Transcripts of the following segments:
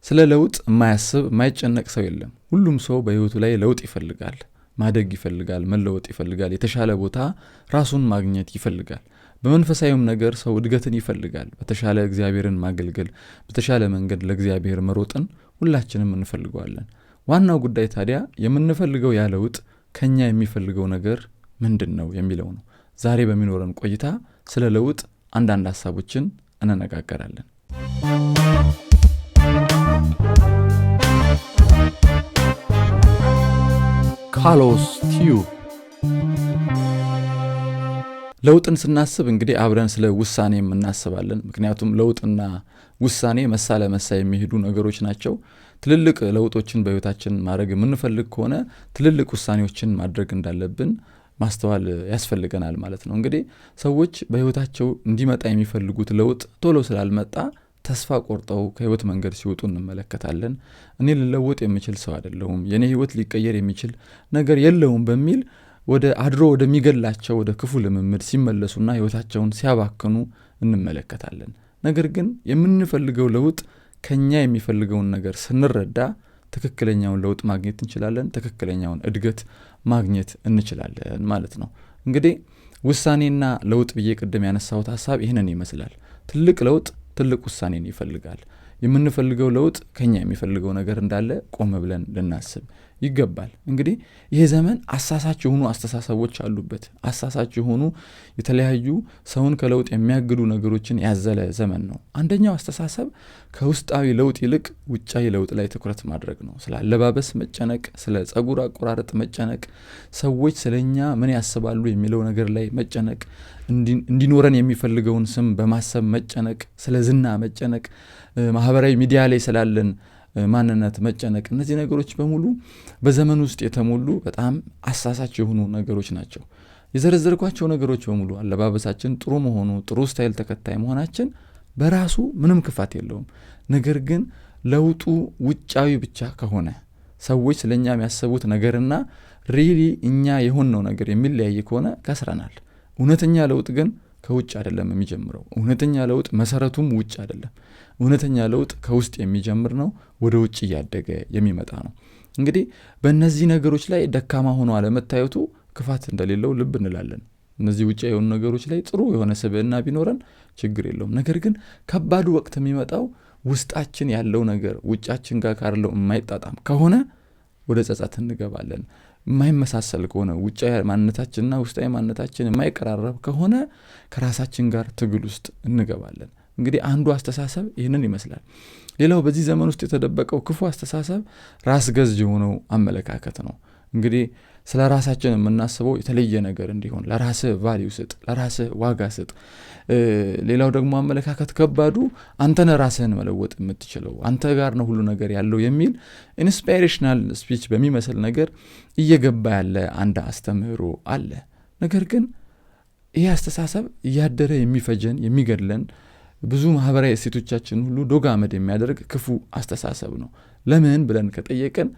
ስለ ለውጥ የማያስብ የማይጨነቅ ሰው የለም። ሁሉም ሰው በህይወቱ ላይ ለውጥ ይፈልጋል፣ ማደግ ይፈልጋል፣ መለወጥ ይፈልጋል፣ የተሻለ ቦታ ራሱን ማግኘት ይፈልጋል። በመንፈሳዊም ነገር ሰው እድገትን ይፈልጋል። በተሻለ እግዚአብሔርን ማገልገል፣ በተሻለ መንገድ ለእግዚአብሔር መሮጥን ሁላችንም እንፈልገዋለን። ዋናው ጉዳይ ታዲያ የምንፈልገው ያ ለውጥ ከኛ የሚፈልገው ነገር ምንድን ነው የሚለው ነው። ዛሬ በሚኖረን ቆይታ ስለ ለውጥ አንዳንድ ሀሳቦችን እንነጋገራለን። ካሎስ ቲዩብ። ለውጥን ስናስብ እንግዲህ አብረን ስለ ውሳኔም እናስባለን። ምክንያቱም ለውጥና ውሳኔ መሳ ለመሳ የሚሄዱ ነገሮች ናቸው። ትልልቅ ለውጦችን በህይወታችን ማድረግ የምንፈልግ ከሆነ ትልልቅ ውሳኔዎችን ማድረግ እንዳለብን ማስተዋል ያስፈልገናል ማለት ነው። እንግዲህ ሰዎች በህይወታቸው እንዲመጣ የሚፈልጉት ለውጥ ቶሎ ስላልመጣ ተስፋ ቆርጠው ከህይወት መንገድ ሲወጡ እንመለከታለን። እኔ ልለወጥ የምችል ሰው አይደለሁም፣ የኔ ህይወት ሊቀየር የሚችል ነገር የለውም በሚል ወደ አድሮ ወደሚገላቸው ወደ ክፉ ልምምድ ሲመለሱና ህይወታቸውን ሲያባክኑ እንመለከታለን። ነገር ግን የምንፈልገው ለውጥ ከኛ የሚፈልገውን ነገር ስንረዳ ትክክለኛውን ለውጥ ማግኘት እንችላለን፣ ትክክለኛውን እድገት ማግኘት እንችላለን ማለት ነው። እንግዲህ ውሳኔና ለውጥ ብዬ ቅድም ያነሳሁት ሀሳብ ይህንን ይመስላል። ትልቅ ለውጥ ትልቅ ውሳኔን ይፈልጋል። የምንፈልገው ለውጥ ከኛ የሚፈልገው ነገር እንዳለ ቆም ብለን ልናስብ ይገባል። እንግዲህ ይህ ዘመን አሳሳች የሆኑ አስተሳሰቦች አሉበት። አሳሳች የሆኑ የተለያዩ ሰውን ከለውጥ የሚያግዱ ነገሮችን ያዘለ ዘመን ነው። አንደኛው አስተሳሰብ ከውስጣዊ ለውጥ ይልቅ ውጫዊ ለውጥ ላይ ትኩረት ማድረግ ነው። ስለ አለባበስ መጨነቅ፣ ስለ ጸጉር አቆራረጥ መጨነቅ፣ ሰዎች ስለኛ ምን ያስባሉ የሚለው ነገር ላይ መጨነቅ፣ እንዲኖረን የሚፈልገውን ስም በማሰብ መጨነቅ፣ ስለ ዝና መጨነቅ፣ ማህበራዊ ሚዲያ ላይ ስላለን ማንነት መጨነቅ፣ እነዚህ ነገሮች በሙሉ በዘመን ውስጥ የተሞሉ በጣም አሳሳች የሆኑ ነገሮች ናቸው። የዘረዘርኳቸው ነገሮች በሙሉ አለባበሳችን ጥሩ መሆኑ፣ ጥሩ style ተከታይ መሆናችን በራሱ ምንም ክፋት የለውም። ነገር ግን ለውጡ ውጫዊ ብቻ ከሆነ፣ ሰዎች ስለኛ የሚያስቡት ነገርና really እኛ የሆንነው ነገር የሚለያይ ከሆነ ከስረናል። እውነተኛ ለውጥ ግን ከውጭ አይደለም የሚጀምረው። እውነተኛ ለውጥ መሰረቱም ውጭ አይደለም። እውነተኛ ለውጥ ከውስጥ የሚጀምር ነው፣ ወደ ውጭ እያደገ የሚመጣ ነው። እንግዲህ በእነዚህ ነገሮች ላይ ደካማ ሆኖ አለመታየቱ ክፋት እንደሌለው ልብ እንላለን። እነዚህ ውጭ የሆኑ ነገሮች ላይ ጥሩ የሆነ ስብዕና ቢኖረን ችግር የለውም። ነገር ግን ከባዱ ወቅት የሚመጣው ውስጣችን ያለው ነገር ውጫችን ጋር ካለው የማይጣጣም ከሆነ ወደ ጸጸት እንገባለን። የማይመሳሰል ከሆነ፣ ውጫዊ ማንነታችንና ውስጣዊ ማንነታችን የማይቀራረብ ከሆነ ከራሳችን ጋር ትግል ውስጥ እንገባለን። እንግዲህ አንዱ አስተሳሰብ ይህንን ይመስላል። ሌላው በዚህ ዘመን ውስጥ የተደበቀው ክፉ አስተሳሰብ ራስ ገዝ የሆነው አመለካከት ነው። እንግዲህ ስለ ራሳችን የምናስበው የተለየ ነገር እንዲሆን፣ ለራስህ value ስጥ፣ ለራስህ ዋጋ ስጥ። ሌላው ደግሞ አመለካከት ከባዱ አንተ ነህ ራስህን መለወጥ የምትችለው፣ አንተ ጋር ነው ሁሉ ነገር ያለው የሚል inspirational speech በሚመስል ነገር እየገባ ያለ አንድ አስተምህሮ አለ። ነገር ግን ይህ አስተሳሰብ እያደረ የሚፈጀን፣ የሚገድለን፣ ብዙ ማህበራዊ እሴቶቻችን ሁሉ ዶግ አመድ የሚያደርግ ክፉ አስተሳሰብ ነው። ለምን ብለን ከጠየቅን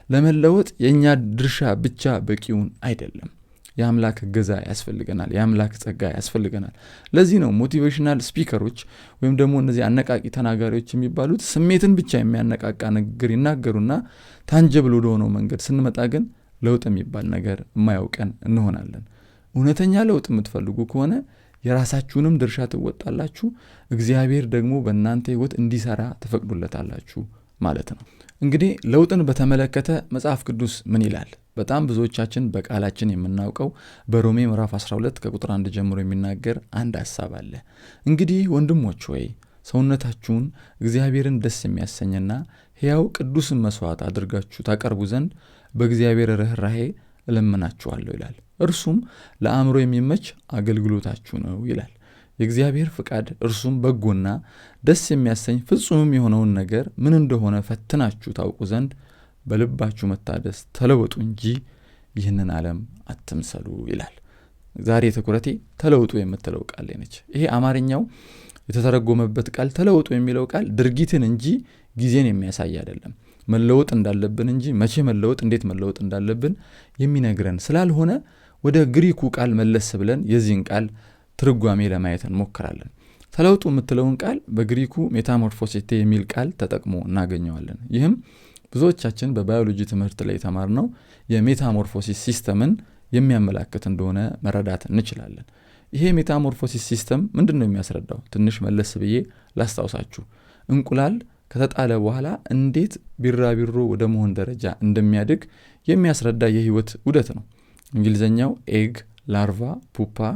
ለመለወጥ የእኛ ድርሻ ብቻ በቂውን አይደለም። የአምላክ እገዛ ያስፈልገናል። የአምላክ ጸጋ ያስፈልገናል። ለዚህ ነው motivational speaker ኦች ወይም ደግሞ እነዚህ አነቃቂ ተናጋሪዎች የሚባሉት ስሜትን ብቻ የሚያነቃቃ ንግግር ይናገሩና tangible ወደሆነው መንገድ ስንመጣ ግን ለውጥ የሚባል ነገር የማያውቀን እንሆናለን። እውነተኛ ለውጥ የምትፈልጉ ከሆነ የራሳችሁንም ድርሻ ትወጣላችሁ፣ እግዚአብሔር ደግሞ በእናንተ ህይወት እንዲሰራ ትፈቅዱለታላችሁ ማለት ነው። እንግዲህ ለውጥን በተመለከተ መጽሐፍ ቅዱስ ምን ይላል? በጣም ብዙዎቻችን በቃላችን የምናውቀው በሮሜ ምዕራፍ 12 ከቁጥር 1 ጀምሮ የሚናገር አንድ ሀሳብ አለ። እንግዲህ ወንድሞች ሆይ፣ ሰውነታችሁን እግዚአብሔርን ደስ የሚያሰኝና ሕያው ቅዱስን መስዋዕት አድርጋችሁ ታቀርቡ ዘንድ በእግዚአብሔር ርኅራሄ እለምናችኋለሁ ይላል። እርሱም ለአእምሮ የሚመች አገልግሎታችሁ ነው ይላል። የእግዚአብሔር ፍቃድ እርሱም በጎና ደስ የሚያሰኝ ፍጹምም የሆነውን ነገር ምን እንደሆነ ፈትናችሁ ታውቁ ዘንድ በልባችሁ መታደስ ተለወጡ እንጂ ይህንን ዓለም አትምሰሉ ይላል። ዛሬ ትኩረቴ ተለውጡ የምትለው ቃል ላይ ነች። ይሄ አማርኛው የተተረጎመበት ቃል ተለውጡ የሚለው ቃል ድርጊትን እንጂ ጊዜን የሚያሳይ አይደለም። መለወጥ እንዳለብን እንጂ መቼ መለወጥ፣ እንዴት መለወጥ እንዳለብን የሚነግረን ስላልሆነ ወደ ግሪኩ ቃል መለስ ብለን የዚህን ቃል ትርጓሜ ለማየት እንሞክራለን። ተለወጡ የምትለውን ቃል በግሪኩ ሜታሞርፎሴቴ የሚል ቃል ተጠቅሞ እናገኘዋለን። ይህም ብዙዎቻችን በባዮሎጂ ትምህርት ላይ የተማርነው የ metamorphosis system ን የሚያመላክት እንደሆነ መረዳት እንችላለን። ይሄ metamorphosis system ምንድን ነው የሚያስረዳው? ትንሽ መለስ ብዬ ላስታውሳችሁ። እንቁላል ከተጣለ በኋላ እንዴት ቢራቢሮ ወደ መሆን ደረጃ እንደሚያድግ የሚያስረዳ የህይወት ዑደት ነው። እንግሊዝኛው egg፣ larva፣ pupa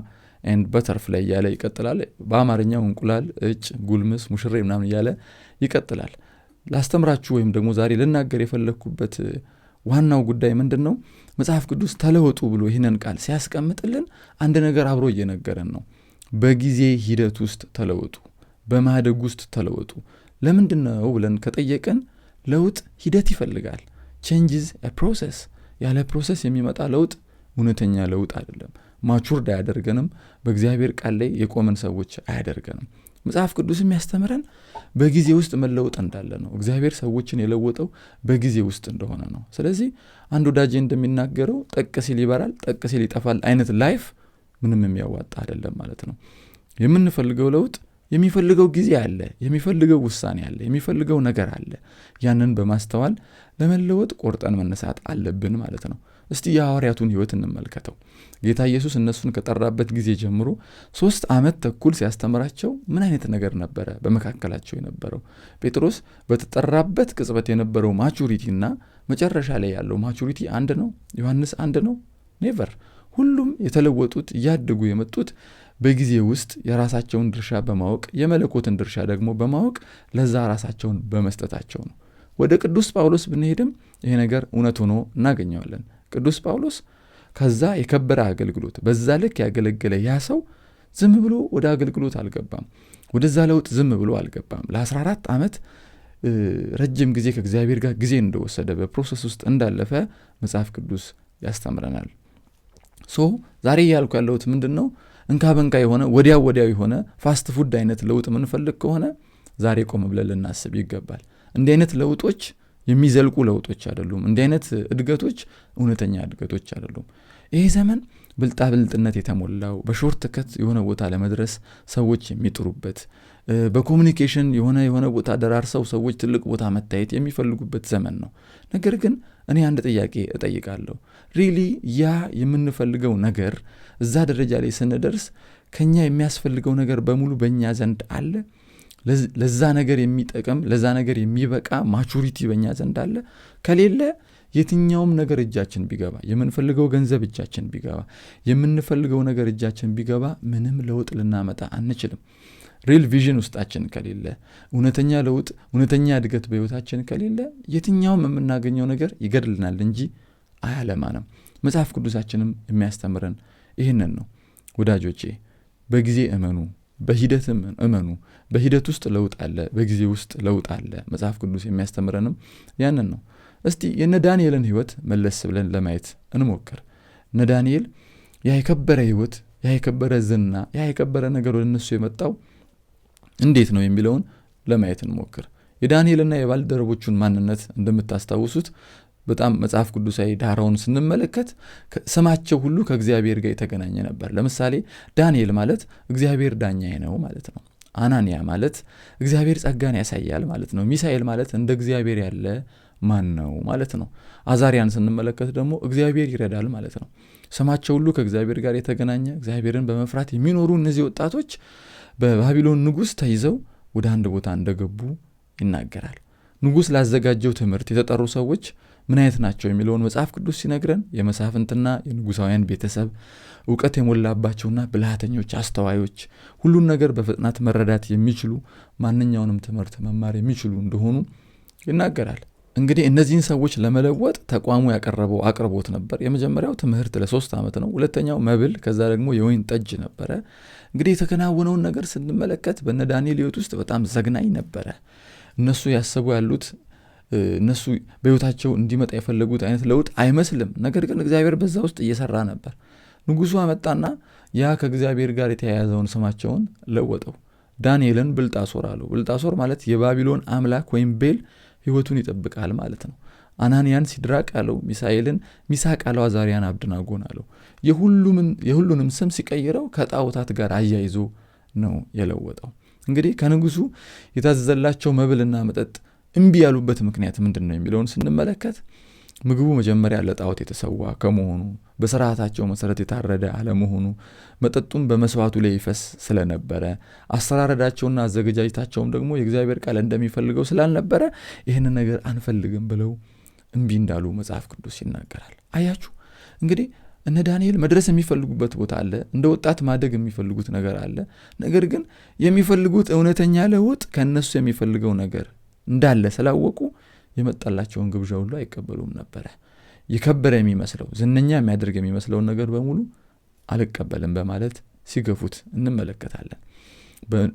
and butterfly እያለ ይቀጥላል። በአማርኛው እንቁላል፣ እጭ፣ ጉልምስ፣ ሙሽሬ ምናምን እያለ ይቀጥላል። ላስተምራችሁ ወይም ደግሞ ዛሬ ልናገር የፈለግኩበት ዋናው ጉዳይ ምንድን ነው? መጽሐፍ ቅዱስ ተለወጡ ብሎ ይህንን ቃል ሲያስቀምጥልን አንድ ነገር አብሮ እየነገረን ነው። በጊዜ ሂደት ውስጥ ተለወጡ፣ በማደግ ውስጥ ተለወጡ። ለምንድን ነው ብለን ከጠየቅን ለውጥ ሂደት ይፈልጋል። Change is a process። ያለ process የሚመጣ ለውጥ እውነተኛ ለውጥ አይደለም። Matured አያደርገንም። በእግዚአብሔር ቃል ላይ የቆመን ሰዎች አያደርገንም። መጽሐፍ ቅዱስ የሚያስተምረን በጊዜ ውስጥ መለወጥ እንዳለ ነው። እግዚአብሔር ሰዎችን የለወጠው በጊዜ ውስጥ እንደሆነ ነው። ስለዚህ አንድ ወዳጄ እንደሚናገረው ጠቅ ሲል ይበራል፣ ጠቅ ሲል ይጠፋል አይነት life ምንም የሚያዋጣ አይደለም ማለት ነው። የምንፈልገው ለውጥ የሚፈልገው ጊዜ አለ፣ የሚፈልገው ውሳኔ አለ፣ የሚፈልገው ነገር አለ። ያንን በማስተዋል ለመለወጥ ቆርጠን መነሳት አለብን ማለት ነው። እስቲ የሐዋርያቱን ሕይወት እንመልከተው። ጌታ ኢየሱስ እነሱን ከጠራበት ጊዜ ጀምሮ 3 ዓመት ተኩል ሲያስተምራቸው ምን አይነት ነገር ነበረ በመካከላቸው የነበረው? ጴጥሮስ በተጠራበት ቅጽበት የነበረው maturity ና መጨረሻ ላይ ያለው maturity አንድ ነው? ዮሐንስ አንድ ነው? Never። ሁሉም የተለወጡት እያደጉ የመጡት በጊዜ ውስጥ የራሳቸውን ድርሻ በማወቅ፣ የመለኮትን ድርሻ ደግሞ በማወቅ፣ ለዛ ራሳቸውን በመስጠታቸው ነው። ወደ ቅዱስ ጳውሎስ ብንሄድም ይሄ ነገር እውነት ሆኖ እናገኘዋለን። ቅዱስ ጳውሎስ ከዛ የከበረ አገልግሎት በዛ ልክ ያገለገለ ያ ሰው ዝም ብሎ ወደ አገልግሎት አልገባም። ወደዛ ለውጥ ዝም ብሎ አልገባም። ለ14 ዓመት ረጅም ጊዜ ከእግዚአብሔር ጋር ጊዜ እንደወሰደ፣ በ process ውስጥ እንዳለፈ መጽሐፍ ቅዱስ ያስተምረናል። So ዛሬ እያልኩ ያለሁት ምንድን ነው? እንካ በንካ የሆነ፣ ወዲያው ወዲያው የሆነ fast food አይነት ለውጥ የምንፈልግ ከሆነ ዛሬ ቆም ብለን ልናስብ ይገባል። እንዲህ አይነት ለውጦች የሚዘልቁ ለውጦች አይደሉም። እንዲህ አይነት እድገቶች እውነተኛ እድገቶች አይደሉም። ይሄ ዘመን ብልጣብልጥነት የተሞላው፣ በ short cut የሆነ ቦታ ለመድረስ ሰዎች የሚጥሩበት፣ በ communication የሆነ የሆነ ቦታ ደራርሰው ሰዎች ትልቅ ቦታ መታየት የሚፈልጉበት ዘመን ነው። ነገር ግን እኔ አንድ ጥያቄ እጠይቃለሁ። Really ያ የምንፈልገው ነገር እዛ ደረጃ ላይ ስንደርስ ከኛ የሚያስፈልገው ነገር በሙሉ በእኛ ዘንድ አለ? ለዛ ነገር የሚጠቅም፣ ለዛ ነገር የሚበቃ maturity በእኛ ዘንድ አለ? ከሌለ የትኛውም ነገር እጃችን ቢገባ፣ የምንፈልገው ገንዘብ እጃችን ቢገባ፣ የምንፈልገው ነገር እጃችን ቢገባ ምንም ለውጥ ልናመጣ አንችልም። Real vision ውስጣችን ከሌለ፣ እውነተኛ ለውጥ፣ እውነተኛ እድገት በህይወታችን ከሌለ የትኛውም የምናገኘው ነገር ይገድልናል እንጂ አያለማንም። መጽሐፍ ቅዱሳችንም የሚያስተምረን ይህንን ነው። ወዳጆቼ፣ በጊዜ እመኑ፣ በሂደት እመኑ። በሂደት ውስጥ ለውጥ አለ፣ በጊዜ ውስጥ ለውጥ አለ። መጽሐፍ ቅዱስ የሚያስተምረንም ያንን ነው። እስቲ የነ ዳንኤልን ህይወት መለስ ብለን ለማየት እንሞክር። እነ ዳንኤል ያ የከበረ ህይወት፣ ያ የከበረ ዝና፣ ያ የከበረ ነገር ወደ እነሱ የመጣው እንዴት ነው የሚለውን ለማየት እንሞክር። የዳንኤልና የባልደረቦቹን ማንነት እንደምታስታውሱት በጣም መጽሐፍ ቅዱሳዊ ዳራውን ስንመለከት ስማቸው ሁሉ ከእግዚአብሔር ጋር የተገናኘ ነበር። ለምሳሌ ዳንኤል ማለት እግዚአብሔር ዳኛዬ ነው ማለት ነው። አናንያ ማለት እግዚአብሔር ጸጋን ያሳያል ማለት ነው። ሚሳኤል ማለት እንደ እግዚአብሔር ያለ ማን ነው ማለት ነው። አዛሪያን ስንመለከት ደግሞ እግዚአብሔር ይረዳል ማለት ነው። ስማቸው ሁሉ ከእግዚአብሔር ጋር የተገናኘ፣ እግዚአብሔርን በመፍራት የሚኖሩ እነዚህ ወጣቶች በባቢሎን ንጉሥ ተይዘው ወደ አንድ ቦታ እንደገቡ ይናገራል። ንጉሥ ላዘጋጀው ትምህርት የተጠሩ ሰዎች ምን አይነት ናቸው የሚለውን መጽሐፍ ቅዱስ ሲነግረን የመሳፍንትና የንጉሳውያን ቤተሰብ፣ እውቀት የሞላባቸውና ብልሃተኞች፣ አስተዋዮች፣ ሁሉን ነገር በፍጥነት መረዳት የሚችሉ፣ ማንኛውንም ትምህርት መማር የሚችሉ እንደሆኑ ይናገራል። እንግዲህ እነዚህን ሰዎች ለመለወጥ ተቋሙ ያቀረበው አቅርቦት ነበር። የመጀመሪያው ትምህርት ለ3 ዓመት ነው። ሁለተኛው መብል፣ ከዛ ደግሞ የወይን ጠጅ ነበረ። እንግዲህ የተከናወነውን ነገር ስንመለከት በነ ዳንኤል ሕይወት ውስጥ በጣም ዘግናኝ ነበረ። እነሱ ያሰቡ ያሉት፣ እነሱ በሕይወታቸው እንዲመጣ የፈለጉት አይነት ለውጥ አይመስልም። ነገር ግን እግዚአብሔር በዛ ውስጥ እየሰራ ነበር። ንጉሱ አመጣና ያ ከእግዚአብሔር ጋር የተያያዘውን ስማቸውን ለወጠው። ዳንኤልን ብልጣሶር አለው። ብልጣሶር ማለት የባቢሎን አምላክ ወይም ቤል ሕይወቱን ይጠብቃል ማለት ነው። አናንያን ሲድራቅ አለው፣ ሚሳኤልን ሚሳቅ አለው፣ አዛሪያን አብድናጎን አለው። የሁሉንም ስም ሲቀይረው ከጣዖታት ጋር አያይዞ ነው የለወጠው። እንግዲህ ከንጉሱ የታዘዘላቸው መብልና መጠጥ እምቢ ያሉበት ምክንያት ምንድን ነው የሚለውን ስንመለከት ምግቡ መጀመሪያ ለጣዖት የተሰዋ ከመሆኑ፣ በስርዓታቸው መሰረት የታረደ አለመሆኑ፣ መጠጡም በመስዋዕቱ ላይ ይፈስ ስለነበረ፣ አሰራረዳቸውና አዘገጃጀታቸውም ደግሞ የእግዚአብሔር ቃል እንደሚፈልገው ስላልነበረ ይህንን ነገር አንፈልግም ብለው እምቢ እንዳሉ መጽሐፍ ቅዱስ ይናገራል። አያችሁ እንግዲህ እነ ዳንኤል መድረስ የሚፈልጉበት ቦታ አለ። እንደ ወጣት ማደግ የሚፈልጉት ነገር አለ። ነገር ግን የሚፈልጉት እውነተኛ ለውጥ ከእነሱ የሚፈልገው ነገር እንዳለ ስላወቁ የመጣላቸውን ግብዣ ሁሉ አይቀበሉም ነበረ። የከበረ የሚመስለው ዝነኛ የሚያደርግ የሚመስለውን ነገር በሙሉ አልቀበልም በማለት ሲገፉት እንመለከታለን።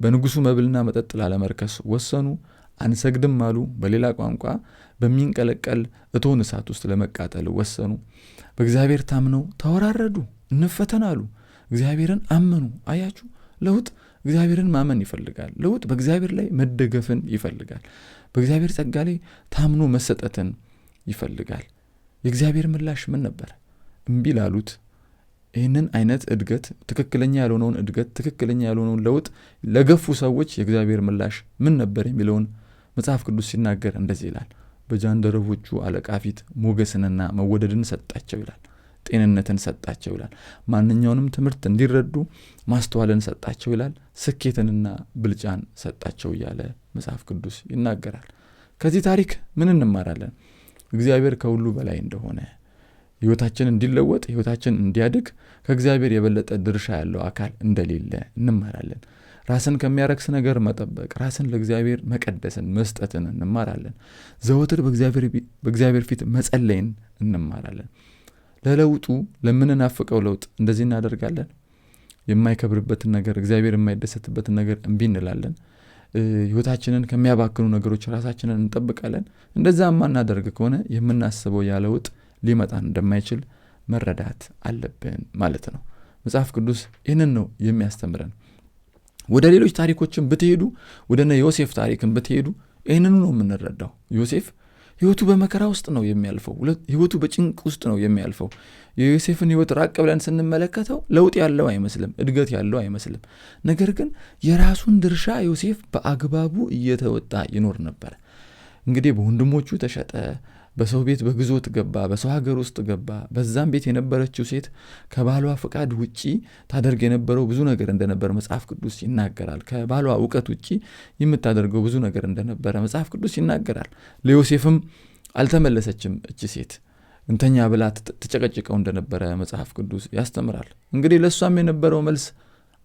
በንጉሱ መብልና መጠጥ ላለመርከስ ወሰኑ። አንሰግድም አሉ። በሌላ ቋንቋ በሚንቀለቀል እቶን እሳት ውስጥ ለመቃጠል ወሰኑ። በእግዚአብሔር ታምነው ተወራረዱ። እንፈተን አሉ። እግዚአብሔርን አመኑ። አያችሁ፣ ለውጥ እግዚአብሔርን ማመን ይፈልጋል። ለውጥ በእግዚአብሔር ላይ መደገፍን ይፈልጋል። በእግዚአብሔር ጸጋ ላይ ታምኖ መሰጠትን ይፈልጋል። የእግዚአብሔር ምላሽ ምን ነበር? እምቢ ላሉት ይህንን አይነት እድገት፣ ትክክለኛ ያልሆነውን እድገት፣ ትክክለኛ ያልሆነውን ለውጥ ለገፉ ሰዎች የእግዚአብሔር ምላሽ ምን ነበር የሚለውን መጽሐፍ ቅዱስ ሲናገር እንደዚህ ይላል። በጃንደረቦቹ አለቃ ፊት ሞገስንና መወደድን ሰጣቸው ይላል። ጤንነትን ሰጣቸው ይላል። ማንኛውንም ትምህርት እንዲረዱ ማስተዋልን ሰጣቸው ይላል። ስኬትንና ብልጫን ሰጣቸው እያለ መጽሐፍ ቅዱስ ይናገራል። ከዚህ ታሪክ ምን እንማራለን? እግዚአብሔር ከሁሉ በላይ እንደሆነ፣ ሕይወታችን እንዲለወጥ፣ ሕይወታችን እንዲያድግ ከእግዚአብሔር የበለጠ ድርሻ ያለው አካል እንደሌለ እንማራለን። ራስን ከሚያረክስ ነገር መጠበቅ፣ ራስን ለእግዚአብሔር መቀደስን መስጠትን እንማራለን። ዘወትር በእግዚአብሔር ፊት መጸለይን እንማራለን። ለለውጡ፣ ለምንናፍቀው ለውጥ እንደዚህ እናደርጋለን። የማይከብርበትን ነገር፣ እግዚአብሔር የማይደሰትበትን ነገር እምቢ እንላለን። ሕይወታችንን ከሚያባክኑ ነገሮች ራሳችንን እንጠብቃለን። እንደዛ የማናደርግ ከሆነ የምናስበው ያ ለውጥ ሊመጣ እንደማይችል መረዳት አለብን ማለት ነው። መጽሐፍ ቅዱስ ይህንን ነው የሚያስተምረን። ወደ ሌሎች ታሪኮችን ብትሄዱ፣ ወደ እነ ዮሴፍ ታሪክን ብትሄዱ ይህንኑ ነው የምንረዳው። ዮሴፍ ሕይወቱ በመከራ ውስጥ ነው የሚያልፈው። ሕይወቱ በጭንቅ ውስጥ ነው የሚያልፈው። የዮሴፍን ሕይወት ራቅ ብለን ስንመለከተው ለውጥ ያለው አይመስልም፣ እድገት ያለው አይመስልም። ነገር ግን የራሱን ድርሻ ዮሴፍ በአግባቡ እየተወጣ ይኖር ነበር። እንግዲህ በወንድሞቹ ተሸጠ፣ በሰው ቤት በግዞት ገባ፣ በሰው ሀገር ውስጥ ገባ። በዛም ቤት የነበረችው ሴት ከባሏ ፈቃድ ውጪ ታደርግ የነበረው ብዙ ነገር እንደነበር መጽሐፍ ቅዱስ ይናገራል። ከባሏ እውቀት ውጪ የምታደርገው ብዙ ነገር እንደነበረ መጽሐፍ ቅዱስ ይናገራል። ለዮሴፍም አልተመለሰችም እቺ ሴት፣ እንተኛ ብላ ትጨቀጭቀው እንደነበረ መጽሐፍ ቅዱስ ያስተምራል። እንግዲህ ለእሷም የነበረው መልስ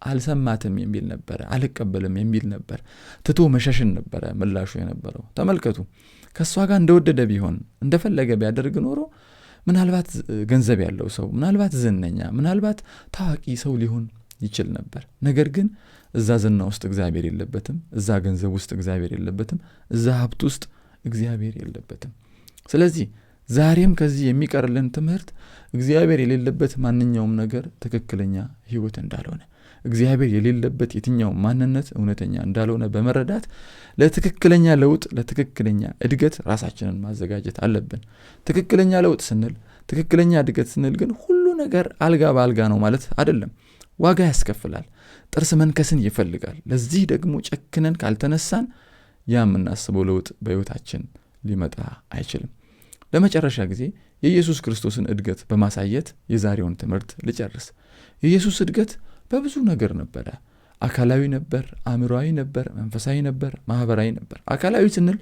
አልሰማትም የሚል ነበረ፣ አልቀበልም የሚል ነበር። ትቶ መሸሽን ነበረ ምላሹ የነበረው። ተመልከቱ፣ ከእሷ ጋር እንደወደደ ቢሆን፣ እንደፈለገ ቢያደርግ ኖሮ ምናልባት ገንዘብ ያለው ሰው፣ ምናልባት ዝነኛ፣ ምናልባት ታዋቂ ሰው ሊሆን ይችል ነበር። ነገር ግን እዛ ዝና ውስጥ እግዚአብሔር የለበትም፣ እዛ ገንዘብ ውስጥ እግዚአብሔር የለበትም፣ እዛ ሀብት ውስጥ እግዚአብሔር የለበትም። ስለዚህ ዛሬም ከዚህ የሚቀርልን ትምህርት እግዚአብሔር የሌለበት ማንኛውም ነገር ትክክለኛ ሕይወት እንዳልሆነ፣ እግዚአብሔር የሌለበት የትኛው ማንነት እውነተኛ እንዳልሆነ በመረዳት ለትክክለኛ ለውጥ፣ ለትክክለኛ እድገት ራሳችንን ማዘጋጀት አለብን። ትክክለኛ ለውጥ ስንል፣ ትክክለኛ እድገት ስንል ግን ሁሉ ነገር አልጋ በአልጋ ነው ማለት አይደለም። ዋጋ ያስከፍላል። ጥርስ መንከስን ይፈልጋል። ለዚህ ደግሞ ጨክነን ካልተነሳን ያ የምናስበው ለውጥ በሕይወታችን ሊመጣ አይችልም። ለመጨረሻ ጊዜ የኢየሱስ ክርስቶስን እድገት በማሳየት የዛሬውን ትምህርት ልጨርስ። የኢየሱስ እድገት በብዙ ነገር ነበረ። አካላዊ ነበር፣ አእምሯዊ ነበር፣ መንፈሳዊ ነበር፣ ማህበራዊ ነበር። አካላዊ ስንል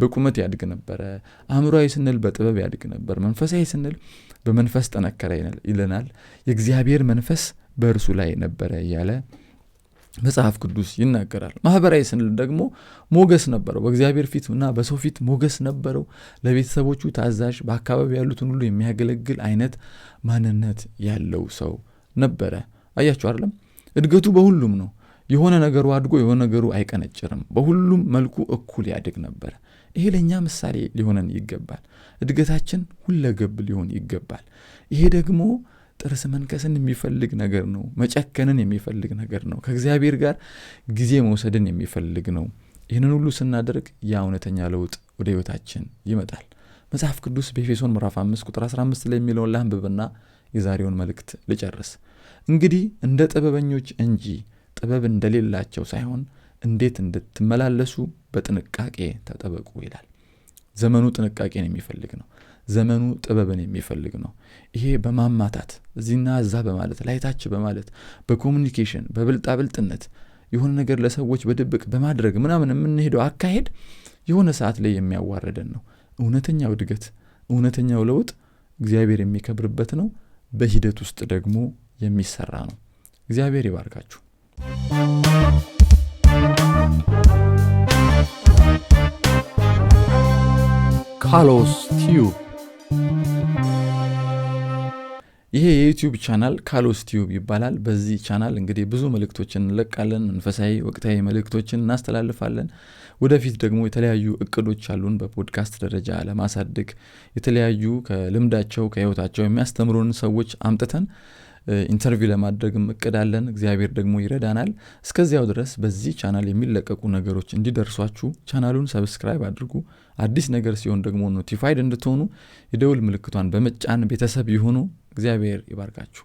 በቁመት ያድግ ነበረ። አእምሯዊ ስንል በጥበብ ያድግ ነበር። መንፈሳዊ ስንል በመንፈስ ጠነከረ ይለናል። የእግዚአብሔር መንፈስ በእርሱ ላይ ነበረ እያለ መጽሐፍ ቅዱስ ይናገራል። ማህበራዊ ስንል ደግሞ ሞገስ ነበረው። በእግዚአብሔር ፊት እና በሰው ፊት ሞገስ ነበረው። ለቤተሰቦቹ ታዛዥ፣ በአካባቢ ያሉትን ሁሉ የሚያገለግል አይነት ማንነት ያለው ሰው ነበረ። አያችሁ አይደለም? እድገቱ በሁሉም ነው። የሆነ ነገሩ አድጎ የሆነ ነገሩ አይቀነጭርም። በሁሉም መልኩ እኩል ያድግ ነበር። ይሄ ለእኛ ምሳሌ ሊሆነን ይገባል። እድገታችን ሁለገብ ሊሆን ይገባል። ይሄ ደግሞ ጥርስ መንከስን የሚፈልግ ነገር ነው። መጨከንን የሚፈልግ ነገር ነው። ከእግዚአብሔር ጋር ጊዜ መውሰድን የሚፈልግ ነው። ይህንን ሁሉ ስናደርግ ያ እውነተኛ ለውጥ ወደ ሕይወታችን ይመጣል። መጽሐፍ ቅዱስ በኤፌሶን ምዕራፍ 5 ቁጥር 15 ላይ የሚለውን ላንብብና የዛሬውን መልእክት ልጨርስ። እንግዲህ እንደ ጥበበኞች እንጂ ጥበብ እንደሌላቸው ሳይሆን እንዴት እንድትመላለሱ በጥንቃቄ ተጠበቁ ይላል። ዘመኑ ጥንቃቄን የሚፈልግ ነው። ዘመኑ ጥበብን የሚፈልግ ነው። ይሄ በማማታት እዚህና እዛ በማለት፣ ላይታች በማለት፣ በ communication፣ በብልጣብልጥነት፣ የሆነ ነገር ለሰዎች በድብቅ በማድረግ ምናምን የምንሄደው አካሄድ የሆነ ሰዓት ላይ የሚያዋርደን ነው። እውነተኛው እድገት፣ እውነተኛው ለውጥ እግዚአብሔር የሚከብርበት ነው። በሂደት ውስጥ ደግሞ የሚሰራ ነው። እግዚአብሔር ይባርካችሁ። ካሎስ ቲዩብ። ይሄ የዩቲዩብ ቻናል ካሎስ ቲዩብ ይባላል። በዚህ ቻናል እንግዲህ ብዙ መልእክቶችን እንለቃለን። መንፈሳዊ፣ ወቅታዊ መልእክቶችን እናስተላልፋለን። ወደፊት ደግሞ የተለያዩ እቅዶች አሉን። በፖድካስት ደረጃ ለማሳደግ የተለያዩ ከልምዳቸው ከህይወታቸው የሚያስተምሩን ሰዎች አምጥተን interview ለማድረግም እቅድ አለን። እግዚአብሔር ደግሞ ይረዳናል። እስከዚያው ድረስ በዚህ ቻናል የሚለቀቁ ነገሮች እንዲደርሷችሁ ቻናሉን subscribe አድርጉ። አዲስ ነገር ሲሆን ደግሞ notified እንድትሆኑ የደውል ምልክቷን በመጫን ቤተሰብ ይሁኑ። እግዚአብሔር ይባርካችሁ።